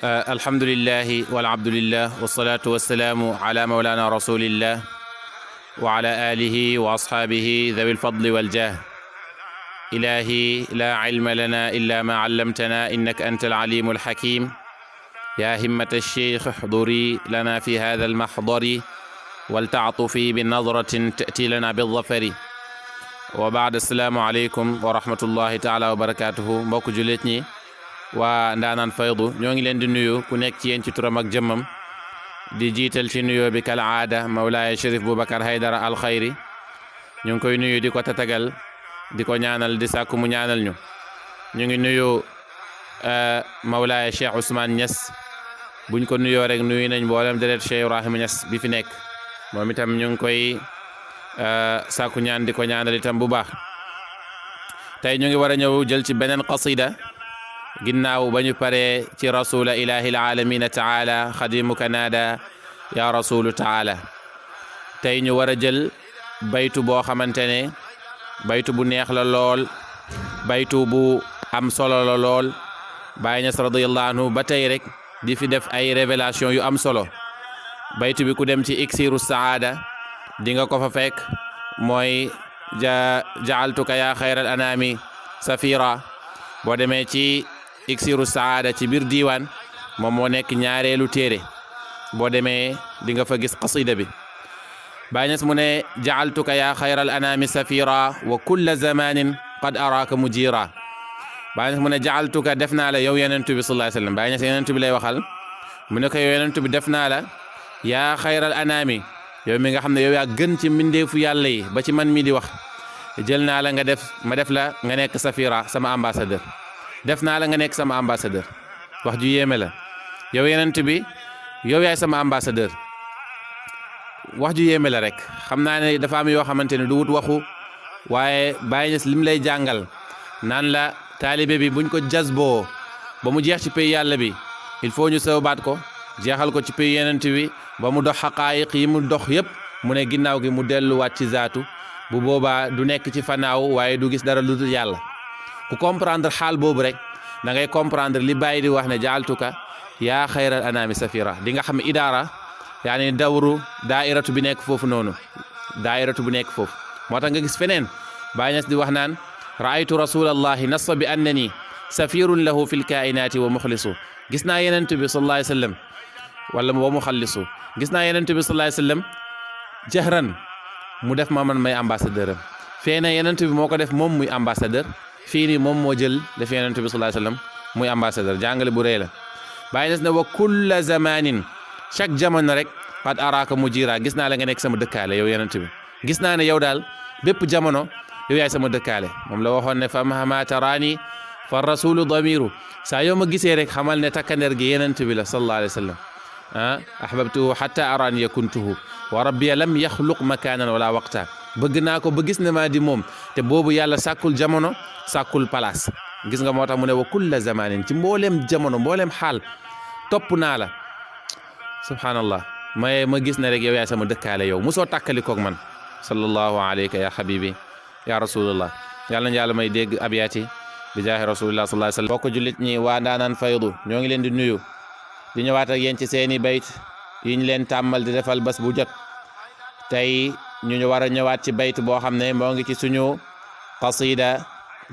الحمد لله والعبد لله والصلاة والسلام على مولانا رسول الله وعلى آله وأصحابه ذوي الفضل والجاه. إلهي لا علم لنا إلا ما علمتنا إنك أنت العليم الحكيم. يا همة الشيخ احضري لنا في هذا المحضر ولتعطفي بنظرة تأتي لنا بالظفر. وبعد السلام عليكم ورحمة الله تعالى وبركاته. mbokk jullit ñi waa Ndaanaan Faydu ñoo ngi leen di nuyu ku nekk ci yéen ci turam ak jëmmam di jiital ci nuyoo bi kal aada Mawlaaya Chérif Boubacar Haydara Al Khayri. ñu ngi koy nuyu di ko tatagal di ko ñaanal di sàkku mu ñaanal ñu. ñu ngi nuyu Mawlaaya Cheikh Ousmane Niass buñ ko nuyoo rek nuyu nañ mboolem deret Cheikh Ibrahima Niass bi fi nekk moom itam ñu ngi koy sàkku ñaan di ko ñaanal itam bu baax. tey ñu ngi war a ñëw jël ci beneen qasida ginnaaw ba ñu paree ci rasula ilahi alalamina taala xadimuka naada ya rasulu taala. tey ñu war a jël baytu boo xamante ne baytu bu neex la lool, baytu bu am solo la lool. Baay Ñas radiyallahu anhu ba tey rek di fi def ay révélation yu am solo. baytu bi ku dem ci iksiru saada di nga ko fa fekk mooy jaaltuka ya xayral anami safira. boo demee ci iksiru saada ci biir diiwaan moom moo nekk ñaareelu téere. boo demee di nga fa gis qasida bi. Baay Ñas mu ne jaaltuka ya xayral anami safira wa kulla zamanin qad araaka mujira. Baay Ñas mu ne jaaltuka def naa la yow yonent bi sallallahu alayhi wa sallam. Baay Ñas yonent bi lay waxal mu ne ko yow yonent bi def naa la yaa xayral anami, yow mi nga xam ne yow yaa gën ci mbindeefu yàlla yi ba ci man mi di wax. jël naa la ma def la nga nekk safira, sama ambassadeur. def naa la nga nekk sama ambassadeur. wax ju yéeme la. yow yonent bi yow yaay sama ambassadeur. wax ju yéeme la rek. xam naa ne dafa am yoo xamante ne du wut waxu waaye Baay Ñas lim lay jàngal naan la taalibe bi buñ ko jazboo ba mu jeex ci pays yàlla bi il faut ñu sawbaat ko jeexal ko ci pays yonent bi ba mu dox xaqaayiq yi mu dox yëpp mu ne ginnaaw gi mu delluwaat ci zaatu. bu boobaa du nekk ci fanaaw waaye du gis dara lu dul yàlla. ku comprendre xaal boobu rek da ngay comprendre li bàyyi di wax ne jaaltuka yaa xayral anaami safira. di nga xam idaara yaani dawru daairatu bi nekk foofu noonu. daairatu bu nekk foofu moo tax nga gis feneen Baay Ñas di wax naan raaytu rasulallahi nassa bi annani safirun lahu fil kainaati wa muxlisu. gis naa yenent bi sallallahu alayhi wa sallam wala wa muxallisu. gis naa yenent bi sallallahu alayhi wa sallam jahran mu def ma man may ambassadeur am. fee na yenent bi moo ko def moom muy ambassadeur. fii nii moom moo jël def yenent bi sallallahu alayhi wa sallam muy ambassadeur. jàngale bu rëy la. Baay Ñas ne wa kulla zamanin, chaque jamono rek qad araaka mujira, gis naa la nga nekk sama dëkkaale yow yenent bi. gis naa ne yow daal bépp jamono yow yaay sama dëkkaale. moom la waxoon ne fa mahama taraani fa rasulu damiru. saa yow ma gisee rek xamal ne takkandeer gi yenent bi la sallallahu alayhi wa sallam. ahbabtuhu hatta araani yakuntuhu wa rabbiya lam yaxluq makaanan wala waqta. bëgg naa ko ba gis ne maa di moom te boobu yàlla sàkkul jamono sàkkul place. gis nga moo tax mu ne wa kulla zamanin, ci mbooleem jamono mbooleem xaal topp naa la. subhanallah ma gis ne rek yow yaay sama dëkkaale yow musoo tàkkali koog man. sallallahu alayka ya habibi ya rasulullah. yàlla na yàlla may dégg abyaati bi jaahi rasulillah sallallahu alayhi wa sallam. bokk jullit ñi waa Ndaanaan Faydu ñoo ngi leen di nuyu di ñëwaat ak yéen ci seeni bayt yi ñu leen tàmmal di defal bés bu jot. tey ñu war a ñëwaat ci bayt boo xam ne moo ngi ci suñu qasida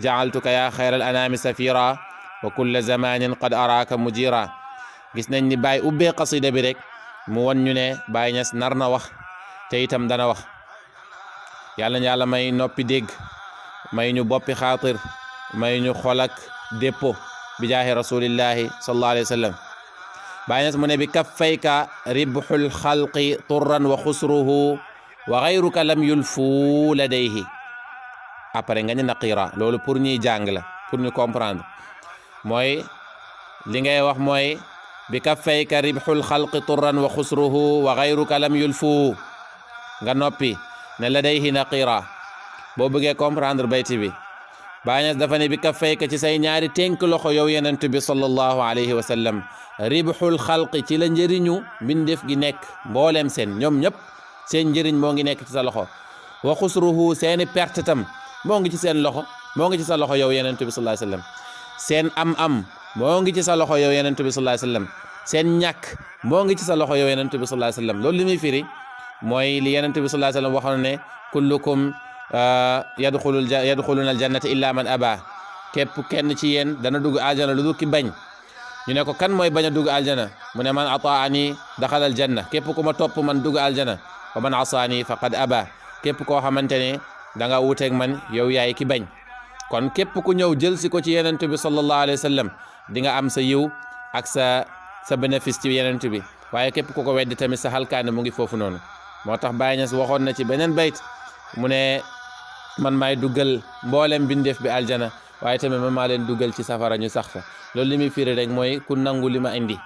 jaaltuka ya xayral anami safira wa kulla zamanin qad araaka mujira. gis nañ ni Baay ubbee qasida bi rek mu won ñu ne Baay Ñas nar na wax te itam dana wax. yàlla na yàlla may noppi dégg, may ñu boppi xaatir, may ñu xol ak déppo bi jaahi rasulillahi sallallahu alayhi wa sallam. Baay Ñas mu ne bi kaffayka ribxul xalqi turran wa xusruhu wa xayruka lam yulfu ladayhi. après nga ñu naqira. loolu pour ñuy jàng la, pour ñu comprendre. mooy li ngay wax mooy bi kaffayka ribxul xalqi turran wa xusruhu wa xayruka lam yulfu. nga noppi ne ladayhi naqira. boo bëggee comprendre bayti bi Baay Ñas dafa ne bi kaffayka ci say ñaari tënk loxo yow yenent bi sallallahu alayhi wa sallam ribxul xalqi ci la njëriñu mbindeef gi nekk mbooleem seen ñoom ñëpp seen njëriñ moo ngi nekk ci sa loxo. wa xusruhu seeni perte tam moo ngi ci seen loxo moo ngi ci sa loxo yow yenent bi sallallahu alayhi wa sallam. seen am moo ngi ci sa loxo yow yonent bi sallallahu alayhi wasallam seen ñàkk moo ngi ci sa loxo yow yonent bi sallallahu alayhi wasallam loolu li muy firi mooy li yonent bi sallallahu alayhi wasallam waxoon ne kullukum yadxuluna aljannata illa man aba képp kenn ci yéen dana dugg aljana lu dul ki bañ ñu ne ko kan mooy bañ a dugg aljana mu ne man ataani daxala aljanna képp ku ma topp man dugg aljana wa man asaani faqad aba képp koo xamante ne da nga wuuteeg man yow yaay ki bañ kon képp ku ñëw jël si ko ci yonent bi sallallahu alayhi wa sallam di nga am sa yiw ak sa bénéfice ci yonent bi waaye képp ku ko weddi tamit sa halkaane mu ngi foofu noonu moo tax Baay Ñas waxoon na ci beneen bayt mu ne man maay duggal mboolem bindeef bi aljana waaye tamit man maa leen duggal ci safara ñu sax fa loolu li muy firi rek mooy ku nangu li ma indi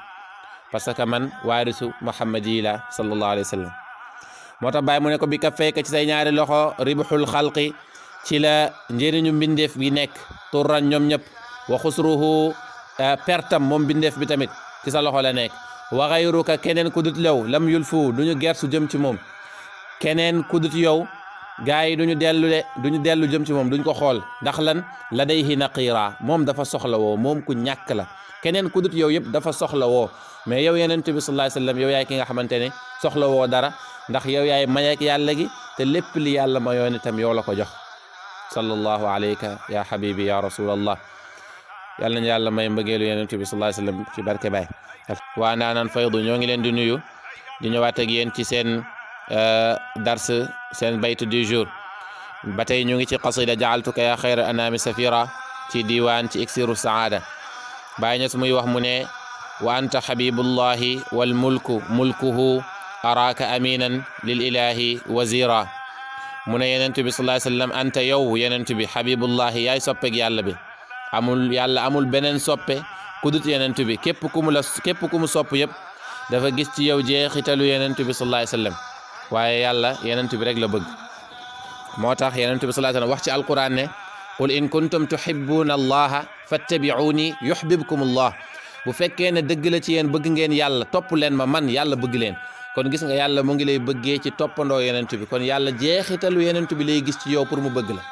parce que man waarisu Muhammad yi la sallallahu alayhi wa sallam moo tax Baay mu ne ko bi ka fekk ci say ñaari loxo ribxul xalqi ci la njëriñu mbindeef gi nekk turran ñoom ñëpp wa xusruhu pertam moom mbindeef bi tamit ci sa loxo la nekk wa xayruka keneen ku dut yow lam yulfu duñu gersu jëm ci moom keneen ku dut yow gaa yi duñu dellu jëm ci moom duñ ko xool ndax lan ladayhi naqira moom dafa soxla woo moom ku ñàkk la keneen ku dut yow yëpp dafa soxla woo mais yow yonent bi sallallahu alayhi wasallam yow yaay ki nga xamante ne soxla woo dara ndax yow yaay mayeek yàlla gi te lépp li yàlla ma yoon itam yow la ko jox sallallahu alayka ya habibi ya rasulallah yàlla nañu yàlla may mbëggeelu yonent bi sallallahu alayhi wasallam ci barke Baay waa Ndaanaan Faydu ñoo ngi leen di nuyu di ñëwaat ak yéen ci seen dars seen baytu du jour ba tey ñu ngi ci qasida ja'altuka ya xayra anami safira ci diiwaan ci iksiru saada Baay Ñas muy wax mu ne wa anta habibullahi wal mulkuhu araaka aminan lil ilahi wazira mu ne yonent bi sallallahu alayhi wasallam anta yow yonent bi habibullahi yaay soppeg yàlla bi yàlla amul beneen soppe ku dut yonent bi képp ku mu sopp yëpp dafa gis ci yow jeexitalu yonent bi sallallahu alayhi wasallam waaye yàlla yonent bi rek la bëgg moo tax yonent bi sallallahu alayhi wasallam wax ci alquran ne qul in kuntum tuhibbuna allaha fattabi'uni yuhibbukum allah bu fekkee ne dëgg la ci yéen bëgg ngeen yàlla topp leen ma man yàlla bëgg leen kon gis nga yàlla mu ngi lay bëggee ci toppandoo yonent bi kon yàlla jeexitalu yonent bi lay gis ci yow pour mu bëgg la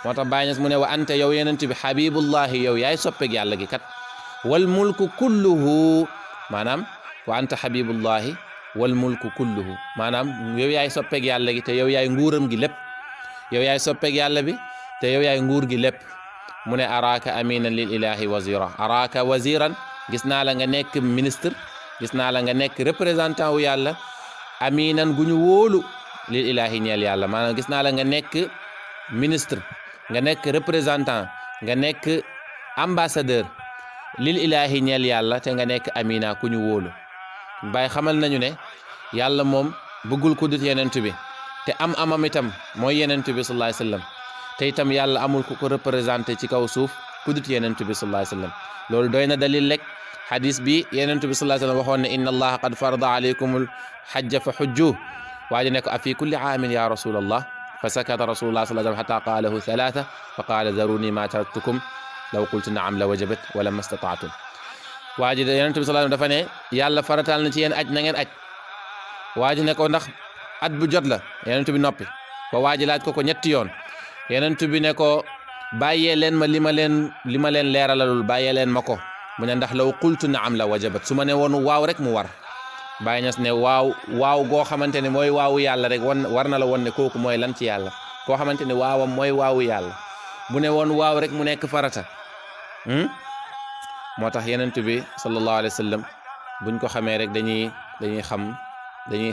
moo tax Baay Ñas mu ne wa anta yow yonent bi habibullahi yow yaay soppeeg yàlla gi kat wal mulku kulluhu maanaam wa anta habibullahi wal mulku kulluhu maanaam yow yaay soppeeg yàlla gi te yow yaay nguuram gi lépp yow yaay soppeeg yàlla bi te yow yaay nguur gi lépp mu ne araaka aminan lil ilahi wazira araaka waziran gis naa la nga nekk ministre gis naa la nga nekk représentant wu yàlla aminan gu ñu wóolu lil ilahi ñeel yàlla maanaam gis naa la nga nekk ministre nga nekk représentant nga nekk ambassadeur lil ilahi ñeel yàlla te nga nekk amina ku ñu wóolu Baay xamal nañu ne yàlla moom bëggul ku dut yonent bi te amam itam mooy yonent bi sallallahu alayhi wasallam te itam yàlla amul ku ko représenté ci kaw suuf ku dut yonent bi sallallahu alayhi wasallam loolu doy na dalil rek hadis bi yonent bi sallallahu alayhi wasallam waxoon ne inna allaha qad farada alaykumul hajja fa hujju waaji ne ko a fi kulli aamin ya rasulallah fa sakata rasulullah sallallahu alayhi wasallam hatta qaalahu thalatha fa qaala zaruni ma taraktukum law qultu naam la wajabat wala mastataatum waa ji yonent bi sallallahu alayhi wasallam dafa ne yàlla farataal na ci yéen aj na ngeen aj waa ji ne ko ndax at bu jot la yonent bi noppi ba waa ji laaj ko ñetti yoon yonent bi ne ko bàyyee leen ma li ma leen leeralalul bàyyee leen ma ko mu ne ndax law qultu naam la wajabat su ma ne woon waaw rek mu war Baay Ñas ne waaw goo xamante ne mooy waawu yàlla rek war na la woon ne kooku mooy lan ci yàlla koo xamante ne waawam mooy waawu yàlla bu ne woon waaw rek mu nekk farata moo tax yonent bi sallallahu alayhi wa sallam buñ ko xamee rek dañuy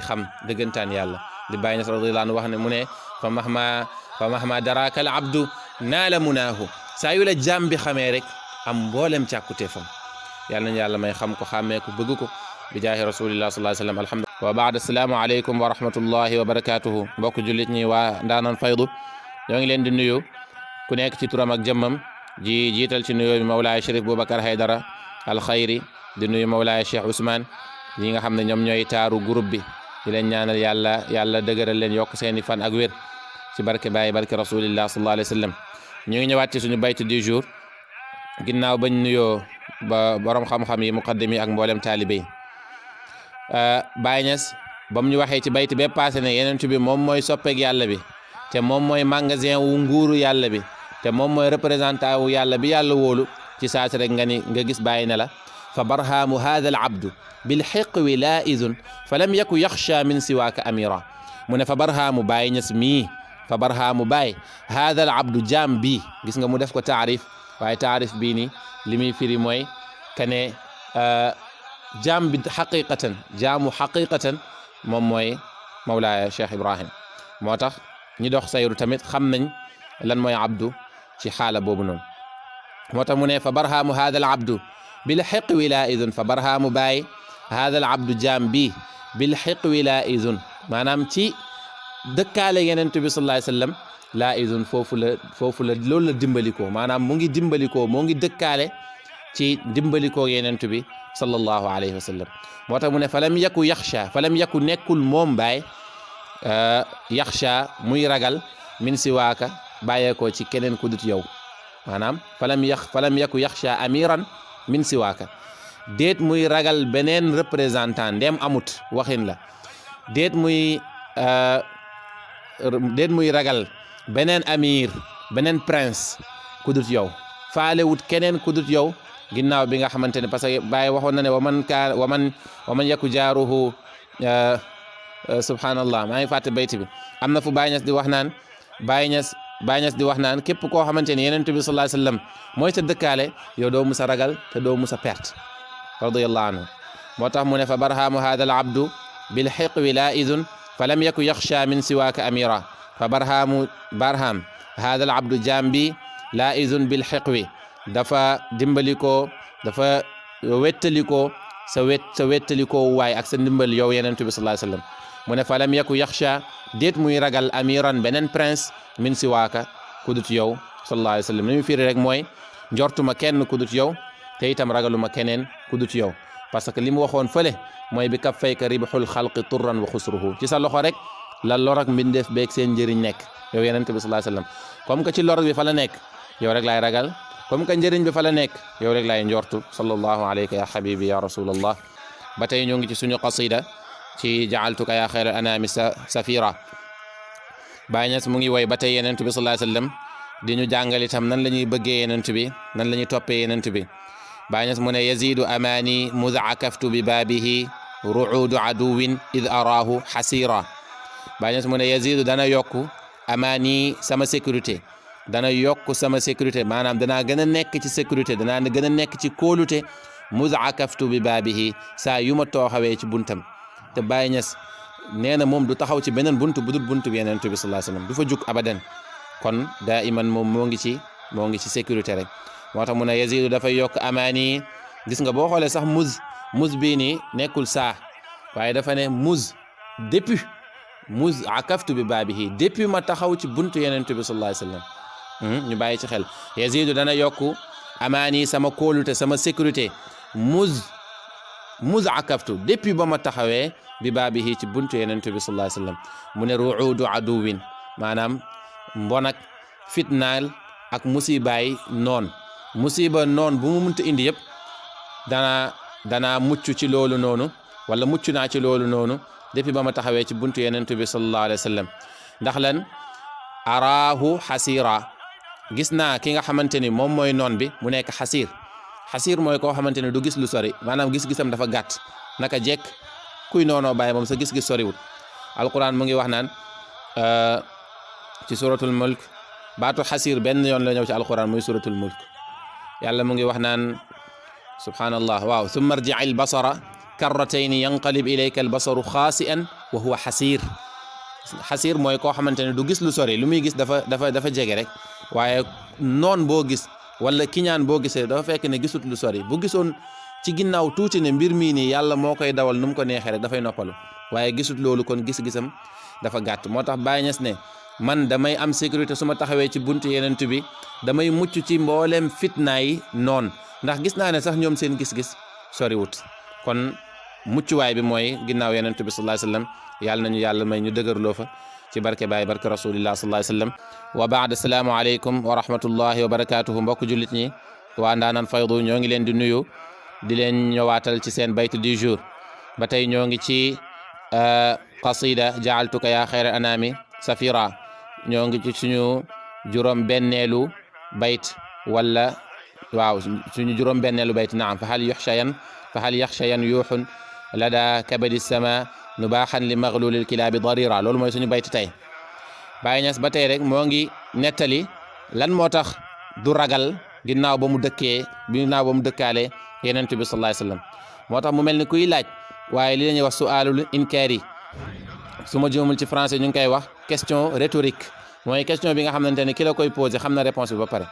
xam dëggantaan yàlla di Baay Ñas radiyallahu anhu wax ne mu ne fa mahma daraka al abdu naala munaahu saa yu la jaam bi xamee rek am mboolem càkkuteefam yàlla nañu yàlla may xam ko xàmmee ko bëgg ko bi jaahi rasulillah sallallahu alayhi wa sallam alhamdulillah wa baad assalaamu aleykum wa rahmatullahi wa barakatuhu mbokk jullit ñi waa Ndaanaan Faydu ñoo ngi leen di nuyu ku nekk ci turam ak jëmmam ji jiital ci nuyoo bi Mawlaaya Chérif Boubacar Haydara alxayri di nuyu Mawlaaya Cheikh Ousmane ñi nga xam ne ñoom ñooy taaru groupe bi di leen ñaanal yàlla dëgëral leen yokk seeni fan ak wér ci barke Baay barke rasulillah sallallahu alayhi wa sallam ñu ngi ñëwaat ci suñu baytu du jour ginnaaw bañ nuyoo ba borom xam-xam yi muqaddim yi ak mboolem taalibe yi Baay Ñas ba mu ñu waxee ci bayt be passé ne yonent bi moom mooy soppeek yàlla bi te moom mooy magasin wu nguuru yàlla bi te moom mooy représentant wu yàlla bi yàlla wóolu ci saasi rek nga gis bàyyi ne la fa barhaamu haada al abdu bil xiqwi laa'izun fa lam yaku yaxsha min siwaaka amira mu ne fa barhaamu Baay Ñas mii fa barhaamu Baay haada al abdu jaam bii gis nga mu def ko taarif waaye taarif bii ni li muy firi mooy kane jaam bi xaqiqatan jaamu xaqiqatan moom mooy Mawlaaya Cheikh Ibrahim moo tax ñi dox sayru tamit xam nañ lan mooy abdu ci xaala boobu noonu moo tax mu ne fa barhaamu haada al abdu bil xiqwi laa'izun fa barhaamu Baay haada al abdu jaam bii bil xiqwi laa'izun maanaam ci dëkkaale Yonent bi sallallahu alayhi wa sallam laa'izun foofu la loolu la dimbalikoo maanaam mu ngi dimbalikoo moo ngi dëkkaale ci dimbalikoo Yonent bi sallallahu alayhi wa sallam moo tax mu ne falam yaku nekkul moom Baay yaxsha muy ragal min siwaaka bàyyeekoo ci keneen ku dut yow maanaam falam yaku yaxsha amiran min siwaaka déet muy ragal beneen représentant ndem amut waxin la déet muy ragal beneen amir beneen prince ku dut yow faale wut keneen ku dut yow ginnaaw bi nga xamante ne parce que Baay waxoon na ne wa man yaku jaaruhu subhanallah maa ngi fàtte bayt bi am na fu Baay Ñas di wax naan Baay Ñas di wax naan képp koo xamante ne Yonent bi sallallahu alayhi wa sallam mooy sa dëkkaale yow doo musa ragal te doo musa perte radiyallahu anhu moo tax mu ne fa barhaamu haada al abdu bil xiqwi laa'izun fa lam yaku yaxsha min siwaaka amira fa barham haada al abdu jaam bi laa'izun bil xiqwi dafa dimbalikoo dafa wettalikoo sa wettalikoo waay ak sa ndimbal yow Yonent bi sallallahu alayhi wa sallam mu ne fa lam yaku yaxsha déet muy ragal amiran beneen prince min siwaaka kudut yow sallallahu alayhi wa sallam li mu firi rek mooy njortuma kenn kudut yow te itam ragaluma keneen kudut yow parce que li mu waxoon fële mooy bi kaffayka ribxul xalqi turran wa xusruhu ci sa loxo rek la lor ak mbindeef beeg seen njëriñ nekk yow Yonent bi sallallahu alayhi wa sallam comme que ci lor bi fa la nekk yow rek laay ragal comme que njëriñ bi fa la nekk yow rek laay njortu sallallahu alayka ya habibi ya rasulallah ba tey ñoo ngi ci suñu qasida ci jaaltuka ya xayral anami safira Baay Ñas mu ngi woy ba tey Yonent bi sallallahu alayhi wa sallam di ñu jàngal itam nan la ñuy bëggee Yonent bi nan la ñuy toppee Yonent bi Baay Ñas mu ne yazidu amani mudakaftu bi baabihi ruudu aduwin id araahu xasira Baay Ñas mu ne yazidu dana yokku amani sama sécurité dana yokk sama sécurité maanaam danaa gën a nekk ci sécurité danaa gën a nekk ci kóolute mudakaftu bi baabihi saa yu ma tooxawee ci buntam te Baay Ñas nee na moom du taxaw ci beneen buntu bu dul buntu bi Yonent bi sallallahu alayhi wa sallam du fa jug abadan kon daa iman moom moo ngi ci sécurité rek moo tax mu ne yazidu dafay yokk amaani gis nga boo xoolee sax muz bii nii nekkul saa waaye dafa ne depuis akaftu bi baabihi depuis ma taxaw ci buntu Yonent bi sallallahu alayhi wa sallam ñu bàyyi ci xel yazidu dana yokku amaani sama kóolute sama sécurité muz akaftu depuis ba ma taxawee bi baabihi ci buntu Yonent bi sallallahu alayhi wa sallam mu ne ruudu aduwin maanaam mbonak fitnaal ak musibaay musiba noon bu mu mënta indi yëpp danaa mucc ci loolu noonu wala mucc naa ci loolu noonu depuis ba ma taxawee ci buntu Yonent bi sallallahu alayhi wa sallam ndax lan araahu xasira gis naa ki nga xamante ni moom mooy noon bi mu nekk xasir mooy koo xamante ne du gis lu sori maanaam gis-gisam dafa gàtt naka jekk kuy noonoo bàyyi moom sa gis-gis soriwul alquran mu ngi wax naan ci suratul mulk baatu xasir benn yoon la ñëw ci alquran muy suratul mulk yàlla mu ngi wax naan subhanallah waaw summa arji'i albasara karratayni yanqalib ilayka albasaru xaasi'an wa huwa xasir mooy koo xamante ne du gis lu sori lu muy gis dafa jege rek waaye noon boo gis wala kiñaan boo gisee dafa fekk ne gisut lu sori bu gisoon ci ginnaaw tuuti ne mbir mii nii yàlla moo koy dawal nu mu ko neexee rek dafay noppalu waaye gisut loolu kon gis-gisam dafa gàtt moo tax Baay Ñas ne man damay am sécurité su ma taxawee ci buntu Yonent bi damay mucc ci mboolem fitnaay noon ndax gis naa ne sax ñoom seen gis-gis soriwut kon muccuwaay bi mooy ginnaaw Yonent bi sallallahu alayhi wa sallam yàlla nañu yàlla may ñu dëgërloo fa ci barke Baay barke rasulillah sallallahu alayhi wa sallam wa baad assalaamu aleykum wa rahmatullahi wa barakatuhu mbokk jullit ñi waa Ndaanaan Faydu ñoo ngi leen di nuyu di leen ñëwaatal ci seen bayt du jour ba tey ñoo ngi ci qasida jaaltuka yaa xayra anami safira ñoo ngi ci suñu juróom benneelu bayt wala waaw suñu juróom-benneelu bayt naam fa hal yaxshayan yuuxun lada kabadi sama nubaaxan li maglulil kilaabi darira loolu mooy suñu bayt tey Baay Ñas ba tey rek moo ngi nettali lan moo tax du ragal ginnaaw ba mu dëkkaale Yonent bi sallallahu alayhi wa sallam moo tax mu mel ni kuy laaj waaye li la ñuy wax su'aalul inkaari su ma juumul ci français ñu ngi koy wax question rhétorique mooy question bi nga xamante ne ki la koy posé xam na réponse bi ba pare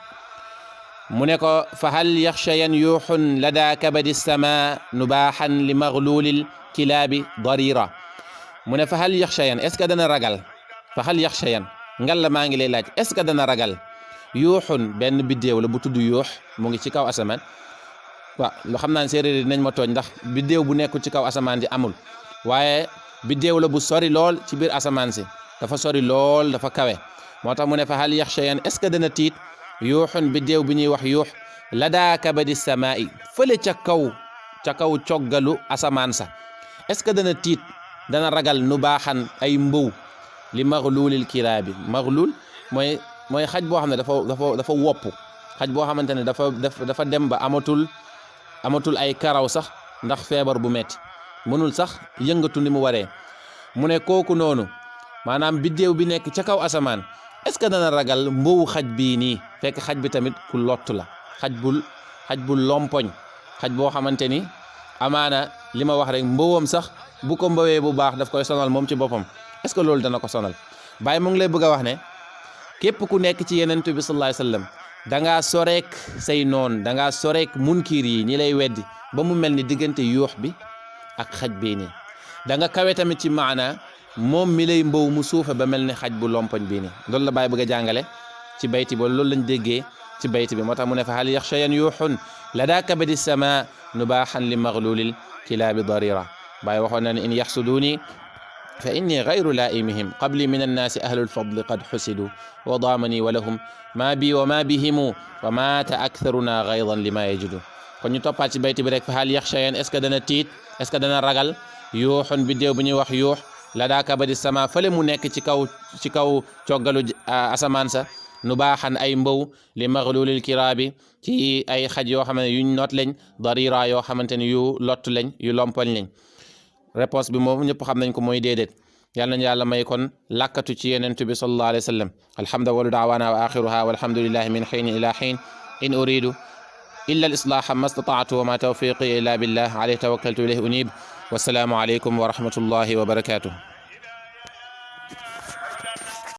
mu ne ko fa hal yaxshayan yuuxun lada kabadi sama nubaaxan li maglulil kilaabi darira mu ne fa hal yaxshayan est ce que dana ragal fa hal yaxshayan ngal la maa ngi lay laaj est ce que dana ragal yuuxun benn biddéew la bu tudd yuux mu ngi ci kaw asamaan waaw loo xam naa ne séeréer dinañ ma tooñ ndax biddéew bu nekkul ci kaw asamaan di amul waaye biddéew la bu sori lool ci biir asamaan si dafa sori lool dafa kawe moo tax mu ne fa hal yaxshayan est ce que dana tiit yuuxun biddéew bi ñuy wax yuux ladaa kabadi samaa'i fële ca kaw coggalu asamaan sa est ce que dana tiit dana ragal nu baaxan ay mbow li maglulil kiraabi maglul mooy xaj boo xam ne dafa wopp xaj boo xamante ne dafa dem ba amatul ay karaw sax ndax feebar bu metti mënul sax yëngatu ni mu waree mu ne kooku noonu maanaam biddéew bi nekk ca kaw asamaan est-ce que dana ragal mbowu xaj bii nii fekk xaj bi tamit ku lottu la xaj bul lompoñ xaj boo xamante ni amaana li ma wax rek mbowam sax bu ko mbowee bu baax daf koy sonal moom ci boppam est-ce que loolu dana ko sonal Baay mu ngi lay bëgg a wax ne képp ku nekk ci Yonent bi sallallahu alayhi wa sallam dangaa soreek say noon dangaa soreek munkir yi ñi lay weddi ba mu mel ni diggante yuux bi ak xaj bii nii da nga kawe tamit ci maana moom mi lay mbow mu suufe ba mel ni xaj bu lompoñ bii nii loolu la Baay bëgg a jàngale ci bayti ba loolu lañ déggee ci bayti bi moo tax mu ne fa hal yaxshayan yuuxun ladaa kabadi sama nubaaxan li maglulil kilaabi darira Baay waxoon na ne in yaxsuduuni fa inni gayru laaimihim qabli min annaasi ahlul fadli qad xusidu wa daamani wa lahum maa bi wa maa bihimu wa maata aktharuna gaydan li maa yajidu kon ñu toppaat ci bayti bi rek fa hal yaxshayan est ce que dana tiit est ce que dana ragal yuuxun biddéew bu ñuy wax yuux ladaa kabadi sama fële mu nekk ci kaw coggalu asamaan sa nu baaxan ay mbow li maglulil kiraabi ci ay xaj yoo xam ne yuñ noot lañ darira yoo xamante ne yu lott lañ yu lompoñ lañ réponse bi moom ñëpp xam nañ ko mooy déedéet yal nañ yàlla may kon lakkatu ci Yonent bi sallallahu alayhi wa sallam alhamdu walu daawaana wa axiruha walhamdulillahi min xiin ila xiin in uridu illa al islaaha ma stataatu wa ma tawfiqi illa billah alayhi tawakkaltu ilayhi unib wassalaamu alaykum wa rahmatullahi wa barakatuh